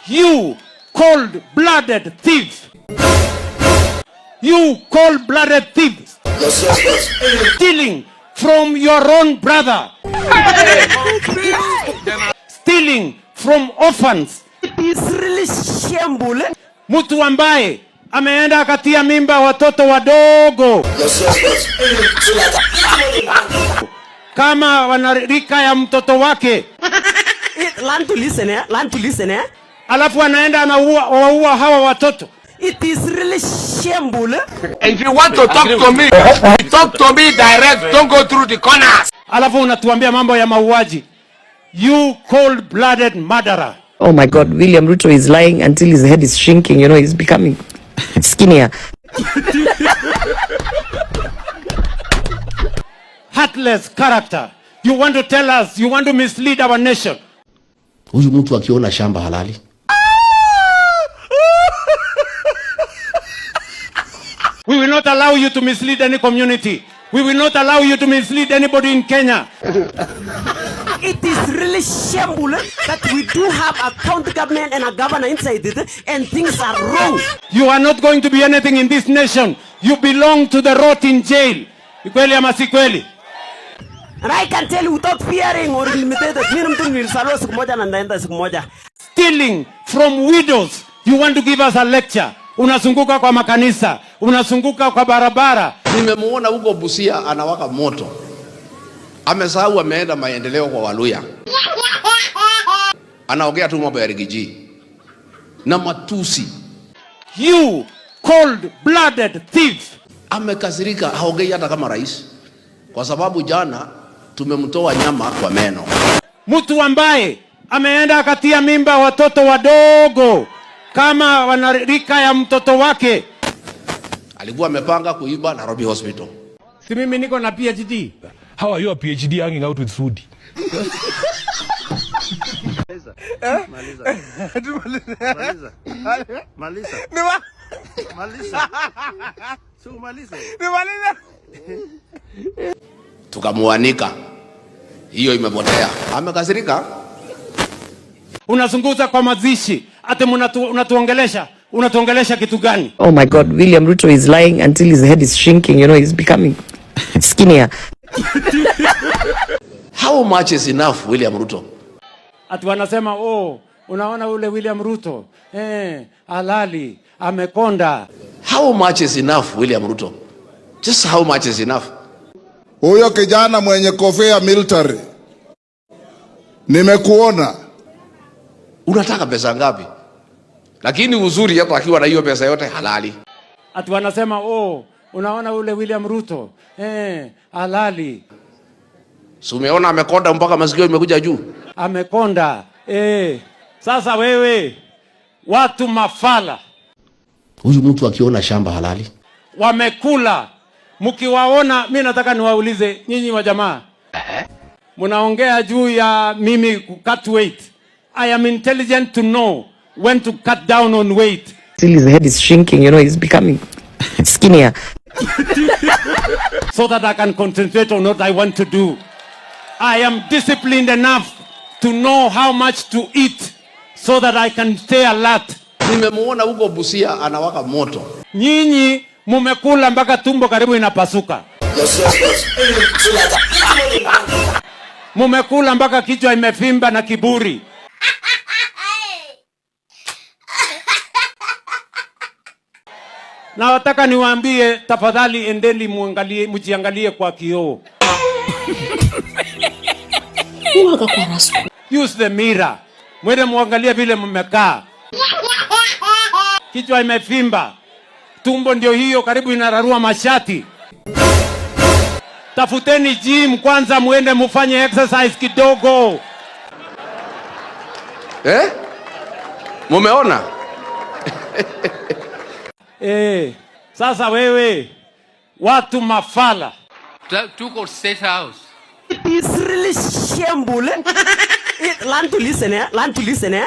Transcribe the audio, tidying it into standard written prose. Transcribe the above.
You cold-blooded thief. You cold-blooded thief. Stealing from your own brother. Stealing from orphans. It is really shameful. Mtu ambaye ameenda akatia mimba watoto wadogo kama wanarika ya mtoto wake, Learn to listen, eh? Learn to listen, eh? Alafu anaenda anaua waua hawa watoto. It is really shameful. If you want to talk to me, talk to me direct. Don't go through the corners. Alafu unatuambia mambo ya mauaji. You cold-blooded murderer. Oh my God, William Ruto is lying until his head is shrinking, he's becoming skinnier. Heartless character. You want to tell us, you want to mislead our nation. Huyu mtu akiona shamba halali. We will not allow you to mislead any community. We will not allow you to mislead anybody in Kenya. It is really shameful that we do have a county government and a governor inside it, and things are wrong. You are not going to be anything in this nation. You belong to the rot in jail. Ni kweli ama si kweli? And I can tell you without fearing or limited. Mimi mtu nilizaliwa siku moja na ndaenda siku moja. Stealing from widows. You want to give us a lecture. Unazunguka kwa makanisa, unazunguka kwa barabara. Nimemuona huko Busia anawaka moto. Amesahau ameenda maendeleo kwa Waluya. Anaongea tu mambo ya rigiji na matusi. You cold-blooded thief. Amekasirika, haongei hata kama rais, kwa sababu jana tumemtoa nyama kwa meno. Mtu ambaye ameenda akatia mimba watoto wadogo kama wanarika ya mtoto wake. Alikuwa amepanga kuiba Nairobi Hospital. Si mimi niko na PhD. How are you a PhD hanging out with Sudi? Tukamuanika. Hiyo imepotea. Amekasirika. Unazunguza kwa mazishi. Ati unatuongelesha. Unatuongelesha kitu gani? Oh my God, William Ruto is lying until his head is shrinking, he's becoming skinnier. How much is enough, William Ruto? Ati wanasema, oh, unaona ule William Ruto, halali, amekonda. How much is enough, William Ruto? Just how much is enough? Huyo kijana mwenye kofia military, nimekuona. Unataka pesa ngapi? Lakini uzuri hata akiwa na hiyo pesa yote halali. Ati wanasema, oh, unaona ule William Ruto, halali. Si umeona amekonda mpaka masikio imekuja juu? Amekonda. Sasa wewe, watu mafala. Huyu mtu akiona shamba halali. Wamekula. Mkiwaona, mimi nataka niwaulize nyinyi wa jamaa. Mnaongea juu ya mimi ku cut weight. I am intelligent to know when to cut down on weight. Till his head is shrinking, he's becoming skinnier. So that I can concentrate on what I want to do. I am disciplined enough to know how much to eat so that I can stay alert. Nimemuona huko Busia anawaka moto. Nyinyi mumekula mpaka tumbo karibu inapasuka. Mumekula mpaka kichwa imefimba na kiburi. Na nataka niwaambie, tafadhali endeni muangalie, mjiangalie kwa kioo. Use the mirror. Mwende muangalie vile mmekaa. Kichwa imefimba. Tumbo ndio hiyo karibu inararua mashati. Tafuteni gym kwanza muende mufanye exercise kidogo. Mumeona? Sasa wewe, watu mafala. Tuko State House. It is really shameful. Learn to listen, eh? Learn to listen, eh?